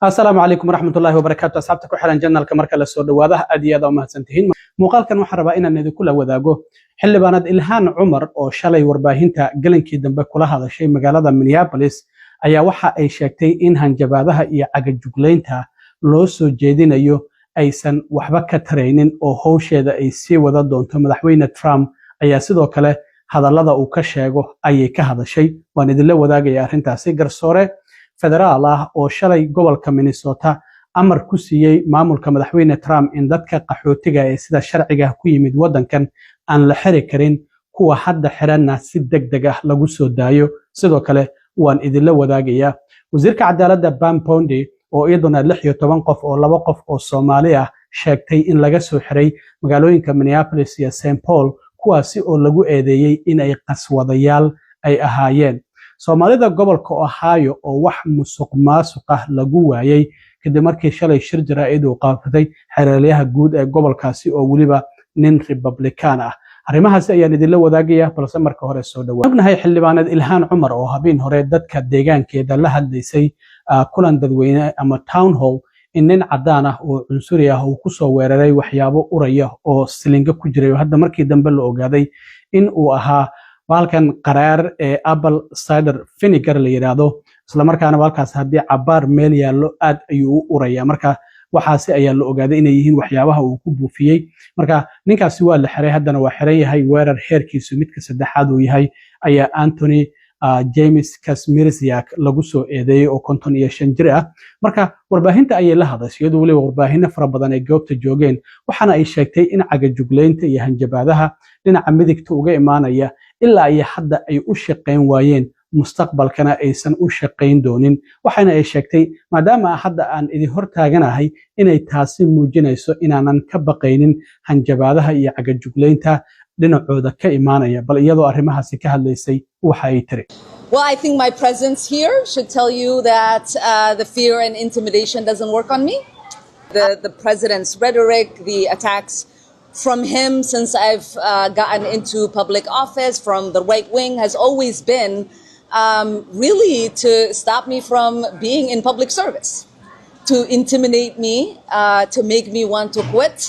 Asalaamu calaykum waraxmatullahi wabarakaatu. Asxaabta ku xiran channelka, marka la soo dhawaada, aad iyo aad u mahadsantihiin. Muuqaalkan waxaan rabaa inaan idinkula wadaago xildhibaanad Ilhaan Cumar oo shalay warbaahinta gelinkii dambe kula hadashay magaalada Minneapolis ayaa waxa ay sheegtay in hanjabaadaha iyo cagajuglaynta loo soo jeedinayo aysan waxba ka taraynin oo howsheeda ay sii wada doonto. Madaxweyne Trump ayaa sidoo kale hadallada uu ka sheego ayay ka hadashay. Waan idinla wadaagaya arrintaasi. Garsoore federaal ah oo shalay gobolka Minnesota amar ku siiyey maamulka madaxweyne Trump in dadka qaxootiga ee sida sharciga ku yimid waddankan aan la xiri karin, kuwa hadda xiranna si deg deg ah lagu soo daayo, sidoo kale waan idinla wadaagayaa. Wasiirka cadaaladda Pam Bondi oo iyaduna 16 qof oo laba qof oo Soomaali ah sheegtay in laga soo xiray magaalooyinka Minneapolis iyo St Paul, kuwaasi oo lagu eedeeyey in ay qaswadayaal ay ahaayeen. Soomaalida gobolka Ohio oo wax musuq maasuq ah lagu waayey kadib markii shalay shir jaraa'id uu qabatay xeeralyaha guud ee gobolkaasi oo weliba nin Republican ah. Arrimahaasi ayaan idinla wadaagaya, balse marka hore soo dhawaa. Ognahay xildhibaaneed Ilhaan Cumar oo habeen hore dadka deegaankeeda la hadlaysay kulan dadweyne ama town hall in nin caddaan ah oo cunsuri ah uu kusoo weeraray waxyaabo uraya oo silinga ku jiray, oo hadda markii dambe la ogaaday in uu ahaa bahalkan qaraar ee apple cider vinegar la yidhaahdo, islamarkaana bahalkaas haddii cabaar meel yaallo aad ayuu u uraya. Marka waxaasi ayaa la ogaaday inay yihiin waxyaabaha uu ku buufiyey. Marka ninkaasi waa la xiray, haddana waa xiran yahay. Weerar heerkiisu midka saddexaad uu yahay ayaa Anthony James Kazmierczak lagu soo eedeeyey oo 55 jir ah. Marka warbaahinta ayay la hadashay, iyadoo weliba warbaahino fara badan ay goobta joogeen, waxaana ay sheegtay in cagajuglaynta iyo hanjabaadaha dhinaca midigta uga imaanaya ilaa iyo hadda ay u shaqayn waayeen, mustaqbalkana aysan u shaqayn doonin. Waxaana ay sheegtay, maadaama hadda aan idin hortaaganahay, inay taasi muujinayso inaanan ka baqaynin hanjabaadaha iyo cagajuglaynta dhinacooda ka imaanaya. Bal iyadoo arrimahaasi ka hadlaysay waxa ay tiri: Well, I think my presence here should tell you that the fear and intimidation doesn't work on me. The president's rhetoric, the attacks from him since I've gotten into public office from the right wing has always been really to stop me from being in public service, to intimidate me, to make me want to quit.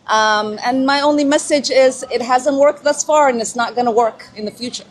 And my only message is it hasn't worked thus far and it's not going to work in the future.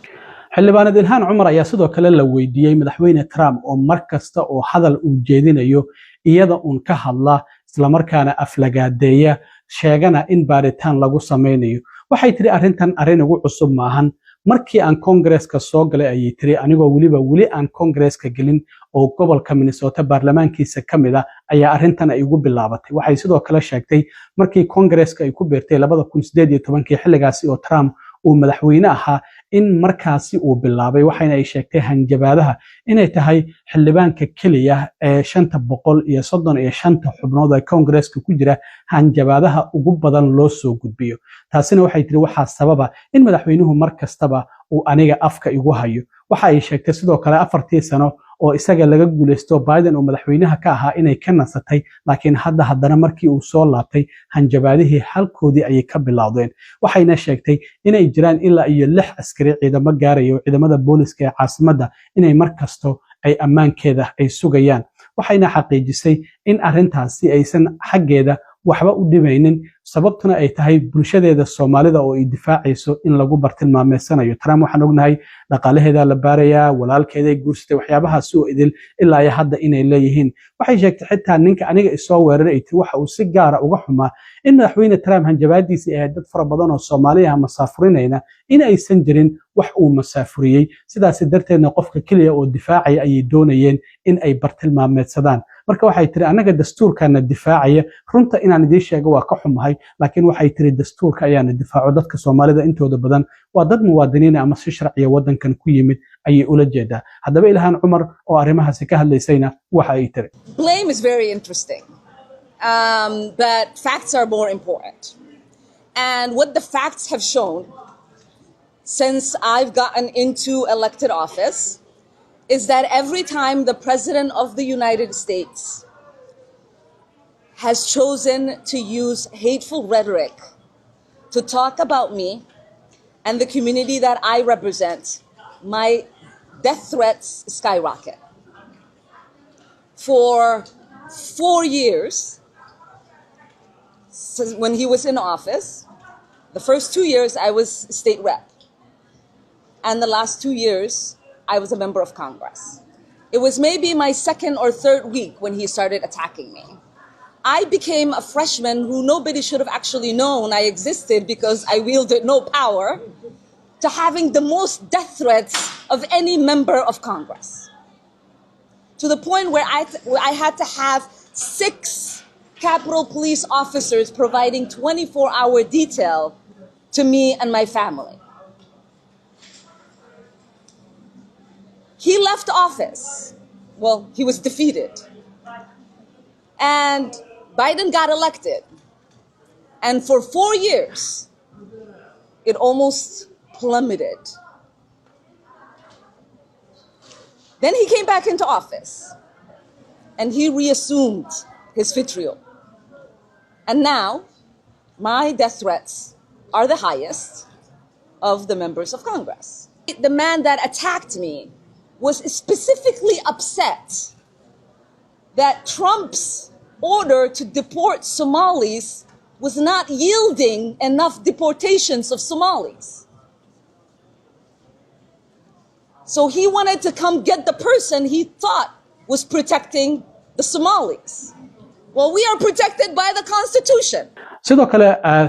Xildhibaanad Ilhaan Cumar ayaa sidoo kale la weydiiyey madaxweyne Trump oo mar kasta oo hadal uu jeedinayo iyada uun ka hadla, islamarkaana aflagaadeeya, sheegana in baaritaan lagu samaynayo. Waxay tiri, arrintan arrin igu cusub maahan. Markii aan Kongareeska soo galay, ayay tiri, anigoo weliba weli aan Kongareeska gelin oo gobolka Minnesota baarlamaankiisa ka mid ah ayaa arrintan ay igu bilaabatay. Waxay sidoo kale sheegtay markii Kongareeska ay ku biirtay 2018-kii, xilligaasi oo Trump uu madaxweyne ahaa, in markaasi uu bilaabay. Waxayna ay sheegtay hanjabaadaha inay tahay xildhibaanka keliya ee 535-ta xubnood ee Kongareeska ku jira hanjabaadaha ugu badan loo soo gudbiyo. Taasina waxay tiri waxaa sababa in madaxweynuhu mar kastaba uu aniga afka igu hayo. Waxa ay sheegtay sidoo kale 4-tii sano oo isaga laga guuleysto, Biden oo madaxweynaha ka ahaa, inay ka nasatay, laakiin hadda haddana markii uu soo laabtay hanjabaadihii halkoodii ayay ka bilowdeen. Waxayna sheegtay inay jiraan ilaa iyo lix askari, ciidamo gaaraya oo ciidamada booliska ee caasimadda, inay mar kasto ay ammaankeeda ay sugayaan. Waxayna xaqiijisay in arrintaasi aysan xaggeeda waxba u dhimaynin, sababtuna ay tahay bulshadeeda Soomaalida oo ay difaacayso in lagu bartilmaameysanayo. Trump waxaan ognahay dhaqaalaheeda la baarayaa, walaalkeeday guursatay, waxyaabahaasi oo idil ilaa iyo hadda inay leeyihiin. Waxay sheegtay xitaa ninka aniga isoo weeraray, ay tiri, waxa uu si gaara uga xumaa in madaxweyne Trump hanjabaadiisii ahayd dad fara badan oo Soomaaliya masaafurinayna in aysan jirin wax uu masaafuriyey. Sidaasi darteedna qofka keliya oo difaacaya ayay doonayeen in ay bartilmaameedsadaan. Marka waxay tiri, annaga dastuurkana difaacaya. Runta inaan idiin sheego waa ka xumahay, laakiin waxay tiri dastuurka ayaana difaaco. Dadka Soomaalida intooda badan waa dad muwaadiniin ama si sharciya waddankan ku yimid ayay ula jeedaa. Haddaba Ilhaan Cumar oo arrimahaasi ka hadlaysayna waxa ay tiri: Blame is very interesting, but facts are more important. And what the facts have shown since I've gotten into elected office is that every time the President of the United States has chosen to use hateful rhetoric to talk about me and the community that I represent, my death threats skyrocket. For 4 years since when he was in office, the first 2 years I was state rep. And the last 2 years, I was a member of Congress. It was maybe my second or third week when he started attacking me. I became a freshman who nobody should have actually known I existed because I wielded no power, to having the most death threats of any member of Congress. To the point where I had to have six Capitol Police officers providing 24-hour detail to me and my family. He left office. Well, he was defeated. And Biden got elected. And for 4 years, it almost plummeted. Then he came back into office and he reassumed his vitriol. And now, my death threats are the highest of the members of Congress. The man that attacked me was specifically upset that Trump's order to deport Somalis was not yielding enough deportations of Somalis. So he wanted to come get the person he thought was protecting the Somalis. Well, we are protected by the Constitution. Sidoo kale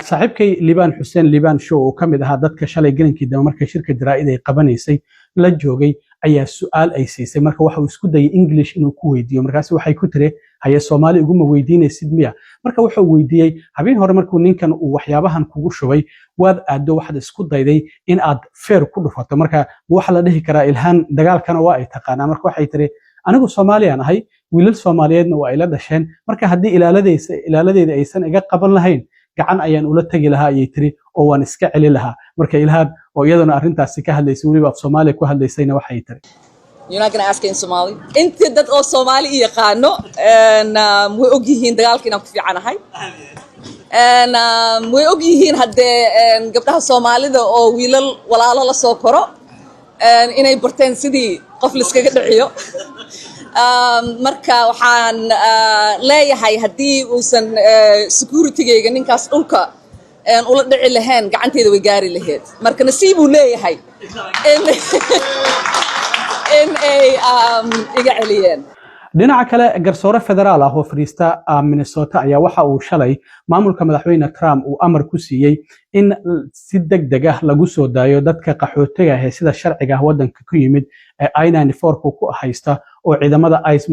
saaxiibkay Liibaan Xuseen, Liibaan Show, oo ka mid ahaa dadka shalay gelinkii dambe markay shirka jaraa'id ay qabanaysay la joogay, ayaa su'aal ay siisay. Marka waxa uu isku dayay English inuu ku weydiiyo. Markaasi waxay ku tiri, "Haye, Soomaali iguma weydiinaysid miya?" Marka wuxuu weydiiyey, habeen hore markuu ninkan uu waxyaabahan kugu shubay, waad aaddo, waxaad isku dayday in aad feer ku dhufato. Marka waxa la dhihi karaa Ilhaan dagaalkana waa ay taqaanaa? Marka waxay tiri, "Anigu Soomaaliyaan ahay, wiilal Soomaaliyeedna waa ay la dhasheen. Marka haddii ilaaladeysa ilaaladeeda aysan iga qaban lahayn, gacan ayaan ula tegi lahaa," ayay tiri, "oo waan iska celi lahaa." Marka Ilhaan oo iyaduna arrintaasi ka hadlaysay, weliba af Soomaaliya ku hadlaysayna, waxay tiri: You're not gonna ask in Somali. Inta dad oo Soomaali i yaqaano and way og yihiin dagaalka inaan ku fiicanahay. And way og yihiin haddee gabdhaha Soomaalida oo wiilal walaalo la soo koro and inay barteen sidii qof laiskaga dhiciyo. Marka waxaan leeyahay, haddii uusan security-gayga ninkaas dhulka ula dhici lahayn, gacanteyda way gaari lahayd. Marka nasiib uu leeyahay in ay iga celiyeen. Dhinaca kale, garsoore federaal ah oo fadhiista Minnesota ayaa waxa uu shalay maamulka madaxweyne Trump uu amar ku siiyey in si deg deg ah lagu soo daayo dadka qaxootiga ah ee sida sharciga ah waddanka ku yimid ee I-94 ku haysta, oo ciidamada ICE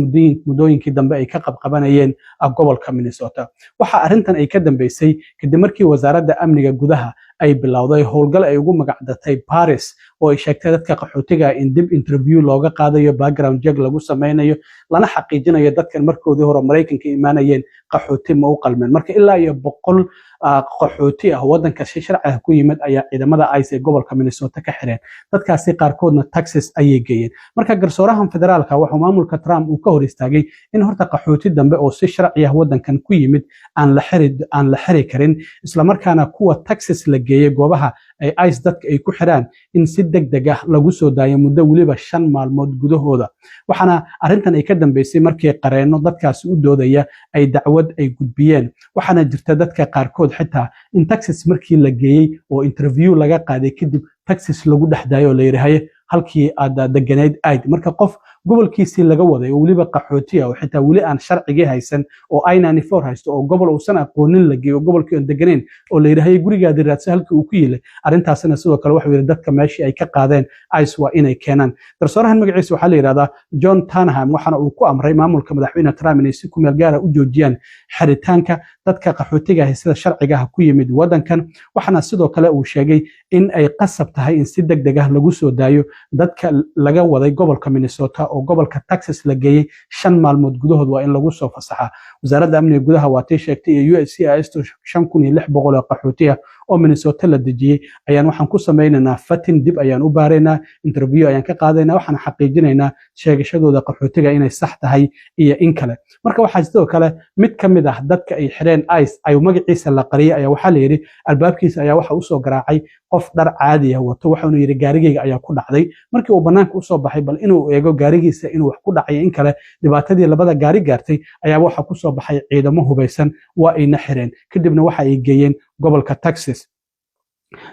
muddooyinkii dambe ay ka qabqabanayeen gobolka Minnesota. Waxa arrintan ay ka dambeysay kadib markii Wasaaradda Amniga Gudaha ay bilowday howlgal ay ugu magacdatay Paris, oo ay sheegtay dadka qaxootiga in dib interview looga qaadayo, background check lagu sameynayo, lana xaqiijinayo dadkan markoodii hore Maraykanka imaanayeen qaxooti ma u qalmeen. Marka ilaa iyo 100 qaxooti ah waddanka si sharci ah ku yimid ayaa ciidamada ICE ee gobolka Minnesota ka xireen. Dadkaasi qaarkoodna Texas ayay geeyeen. Marka garsoorahan federaalka wuxuu maamulka Trump uu ka hor istaagay in horta qaxooti dambe oo si sharci ah waddankan ku yimid aan la xiri karin, islamarkaana kuwa Texas la geeyey, goobaha ay ICE dadka ay ku xiraan, in si deg deg ah lagu soo daayo muddo weliba 5 maalmood gudahooda. Waxaana arrintan ay ka dambeysay markii qareenno dadkaasi u doodaya ay dacwad ay gudbiyeen. Waxaana jirta dadka qaarkood xitaa in Texas markii la geeyey oo interview laga qaaday kadib, Texas lagu dhex daayo oo la yidhi, "Haye, halkii aad deganayd ayd." Marka qof gobolkiisii laga waday oo weliba qaxooti ah, oo xitaa weli aan sharcigii haysan, oo I-94 haysto, oo gobol uusan aqoonin la geeyo, gobolkii aan deganayn, oo la yidhi, "Haye, gurigaadi raadsa halkii uu ku yilay." Arrintaasina sidoo kale waxuu yidhi dadka meeshii ay ka qaadeen ICE waa inay keenaan. Garsoorahan magaciisa waxaa la yidhahdaa John Tanham, waxaana uu ku amray maamulka madaxweyne Trump inay si kumeel gaara u joojiyaan xiritaanka dadka qaxootiga ah sida sharciga ah ku yimid waddankan. Waxaana sidoo kale uu sheegay in ay qasab tahay in si deg deg ah lagu soo daayo dadka laga waday gobolka Minnesota oo gobolka Texas la geeyey. 5 maalmood gudahood waa in lagu soo fasaxaa. Wasaaradda Amniga Gudaha waa tii sheegtay iyo USCIS 5600 oo qaxooti ah. oo Minnesota la dejiyey ayaan waxaan ku samaynaynaa vetting, dib ayaan u baaraynaa, interview ayaan ka qaadaynaa, waxaan xaqiijinaynaa sheegashadooda qaxootiga inay sax tahay iyo in kale. Marka waxaa sidoo kale mid ka mid ah dadka ay xireen ICE ay magaciisa la qariyay ayaa waxaa la yidhi albaabkiisa ayaa waxa usoo garaacay qof dhar caadi ah wato. Waxaanu yidhi, "Gaarigayga ayaa ku dhacday." Markii uu bannaanka usoo baxay bal inuu eego gaarigiisa inuu wax ku dhacay in kale, dhibaatadii labada gaari gaartay ayaa waxa kusoo baxay ciidamo hubaysan, waa ayna xireen, kadibna waxa ay geeyeen gobolka Texas.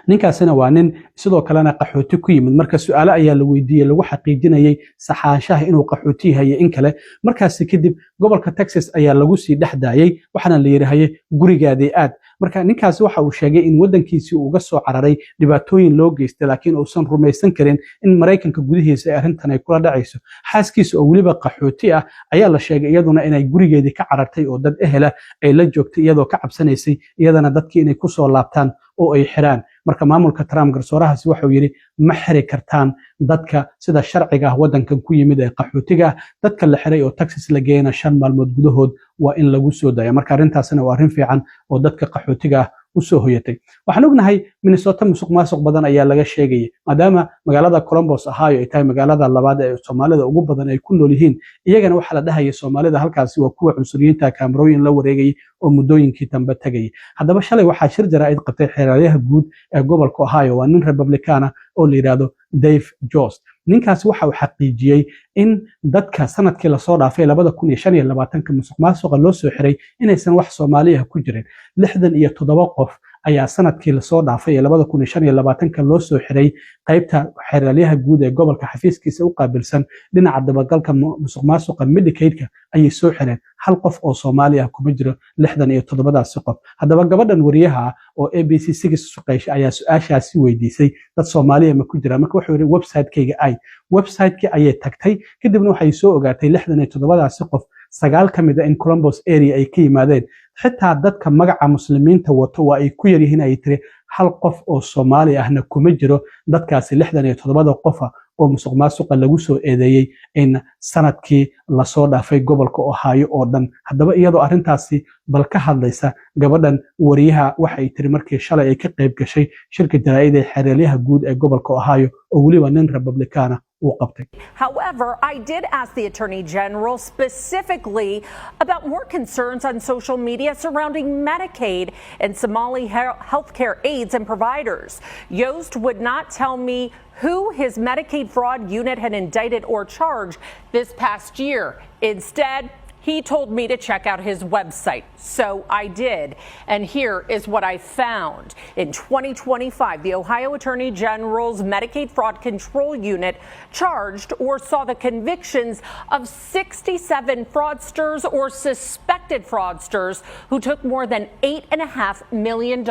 Ninkaasina waa nin sidoo kalena qaxooti ku yimid. Marka su'aalo ayaa la weydiiyey lagu xaqiijinayey saxaanshaha inuu qaxooti yahay iyo in kale. Markaasi kadib gobolka Texas ayaa lagu sii dhex daayey, waxaana la yidhi, "Haye, gurigaadii aad." Marka ninkaasi waxa uu sheegay in waddankiisii uu uga soo cararay dhibaatooyin loo geystay, laakiin uusan rumaysan karin in Maraykanka gudihiisa ay arrintan ay kula dhacayso. Xaaskiisa oo weliba qaxooti ah ayaa la sheegay iyaduna inay gurigeedii ka carartay oo dad ehela ay la joogtay, iyadoo ka cabsanaysay iyadana dadkii inay kusoo laabtaan oo ay xiraan. Marka maamulka Trump garsoorahaasi waxau yidhi, "Ma xiri kartaan dadka sida sharciga ah waddankan ku yimid ee qaxootiga ah." Dadka la xiray oo Texas la geeyana 5 maalmood gudahood waa in lagu soo daya. Marka arrintaasina waa arrin fiican oo dadka qaxootiga ah usoo hoyatay. Waxaan ognahay Minnesota musuq maasuq badan ayaa laga sheegayay, maadaama magaalada Columbus, Ohio ay tahay magaalada labaad ee Soomaalida ugu badan ay ku nool yihiin. Iyagana waxaa la dhahayay Soomaalida halkaasi waa kuwa cunsuriyiinta, kaamarooyin la wareegayay oo muddooyinkii dambe tegayay. Haddaba shalay waxaa shir jaraa'id qabtay xeeralyaha guud ee gobolka Ohio, waa nin Republican ah oo la yidhaahdo Dave Yost. Ninkaasi waxa uu xaqiijiyey in dadka sanadkii lasoo dhaafay 2025-ka musuq maasuqa loo soo xiray inaysan wax Soomaaliya ku jirin. 67 qof ayaa sanadkii lasoo dhaafay ee 2025-ka loo soo xiray qaybta xeeralyaha guud ee gobolka xafiiskiisa u qaabilsan dhinaca dabagalka musuq maasuqa Medicaidka ayay soo xireen. Hal qof oo Soomaali ah kuma jiro 67-daasi qof. Haddaba gabadhan wariyaha ah oo ABC 6 shaqeysha ayaa su-aashaasi weydiisay, "Dad Soomaaliya ma ku jira?" Marka wuxuu yidhi, "Website-kayga ay." Website-kii ayay tagtay, kadibna waxay soo ogaatay 67-daasi qof sagaal ka mid a in Columbus area ay ka yimaadeen. Xitaa dadka magaca Muslimiinta wato waa ay ku yaryihiin, ay tiri. Hal qof oo Soomaali ahna kuma jiro dadkaasi 67-da qofa oo musuq maasuqa lagu soo eedeeyey in sanadkii lasoo dhaafay gobolka Ohio oo dhan. Haddaba iyadoo arrintaasi bal ka hadlaysa gabadhan wariyaha waxay tiri markii shalay ay ka qayb gashay shirka jaraa'id ee xeeralyaha guud ee gobolka Ohio oo weliba nin Republican ah uu qabtay. However, I did ask the Attorney General specifically about more concerns on social media surrounding Medicaid and Somali healthcare aides and providers. Yost would not tell me who his Medicaid fraud unit had indicted or charged this past year. Instead, he told me to check out his website. So I did. And here is what I found. In 2025, the Ohio Attorney General's Medicaid Fraud Control Unit charged or saw the convictions of 67 fraudsters or suspected fraudsters who took more than $8.5 million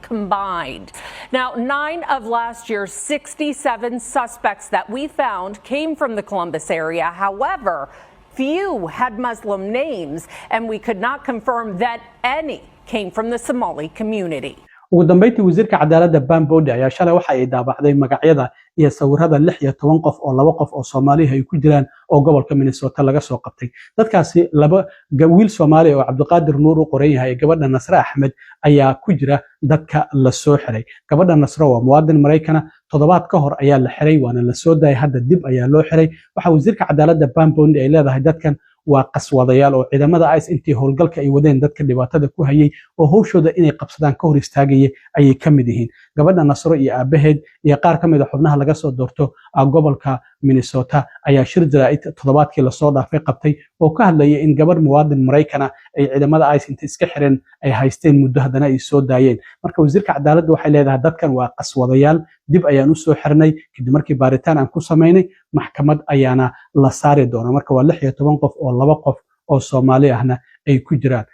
combined. Now, 9 of last year's 67 suspects that we found came from the Columbus area. However, few had Muslim names, and we could not confirm that any came from the Somali community. Ugu dambeyntii, wasiirka cadaaladda Pam Bondi ayaa shalay waxa ay daabacday magacyada iyo sawirada 16 qof oo laba qof oo Soomaaliya ay ku jiraan oo gobolka Minnesota laga soo qabtay. Dadkaasi laba wiil Soomaaliya oo Cabdiqaadir Nuur u qoran yahay, gabadha Nasre Axmed ayaa ku jira dadka la soo xiray. Gabadha Nasre waa muwaadin Maraykana. Toddobaad ka hor ayaa la xiray, waana la soo daayay, hadda dib ayaa loo xiray. Waxaa wasiirka cadaaladda Pam Bondi ay leedahay dadkan waa qaswadayaal oo ciidamada ICE intii howlgalka ay wadeen dadka dhibaatada ku hayay oo howshooda inay qabsadaan ka hor istaagaya ayay ka mid yihiin. Gabadha Nasro iyo aabaheed iyo qaar ka mid a xubnaha laga soo doorto gobolka Minnesota ayaa shir jaraa'id toddobaadkii lasoo dhaafay qabtay oo ka hadlaya in gabadh muwaadin Maraykana ay ciidamada ICE inta iska xireen ay haysteen muddo, haddana ay soo daayeen. Marka wasiirka cadaaladda waxay leedahay dadkan waa qaswadayaal, dib ayaan usoo xirnay kadib markii baaritaan aan ku samaynay, maxkamad ayaana la saari doona. Marka waa 16 qof oo laba qof oo Soomaali ahna ay ku jiraan.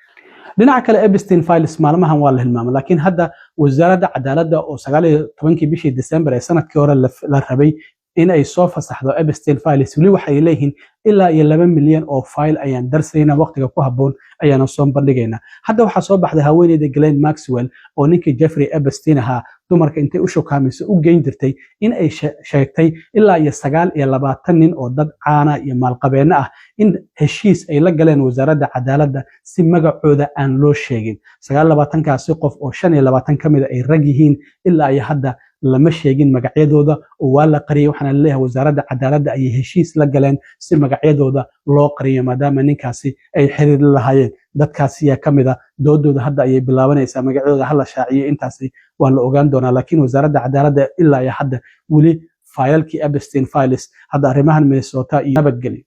Dhinaca kale, Epstein files maalmahan waa la hilmaamay, laakiin hadda wasaaradda cadaaladda oo 19-kii bishii December ee sanadkii hore la rabay in ay soo fasaxdo Epstein files, weli waxay leeyihiin ilaa iyo 2 milyan oo file ayaan darsayna, waqtiga ku habboon ayaana soo bandhigaynaa. Hadda waxaa soo baxday haweeneyda Ghislaine Maxwell oo ninkii Jeffrey Epstein ahaa Dumarka intay u shukaamiso u geyn jirtay, in ay sheegtay ilaa iyo 29 nin oo dad caana iyo maalqabeenno ah in heshiis ay la galeen Wasaaradda Cadaaladda si magacooda aan loo sheegin. 29-kaasi qof oo 25 ka mida ay rag yihiin, ilaa iyo hadda lama sheegin magacyadooda oo waa la qariyay. Waxaana laleeyahay Wasaaradda Cadaaladda ayay heshiis la galeen si magacyadooda loo qariyo, maadaama ninkaasi ay xiriir la lahaayeen. Dadkaasi yaa ka mid a? Doodooda hadda ayay bilaabanaysaa. Magacyadooda hala shaaciyo, intaasi waa la ogaan doonaa, laakiin Wasaaradda Cadaaladda ilaa iyo hadda weli faylkii Epstein files hadda arrimahan Minnesota iyo nabadgelyo.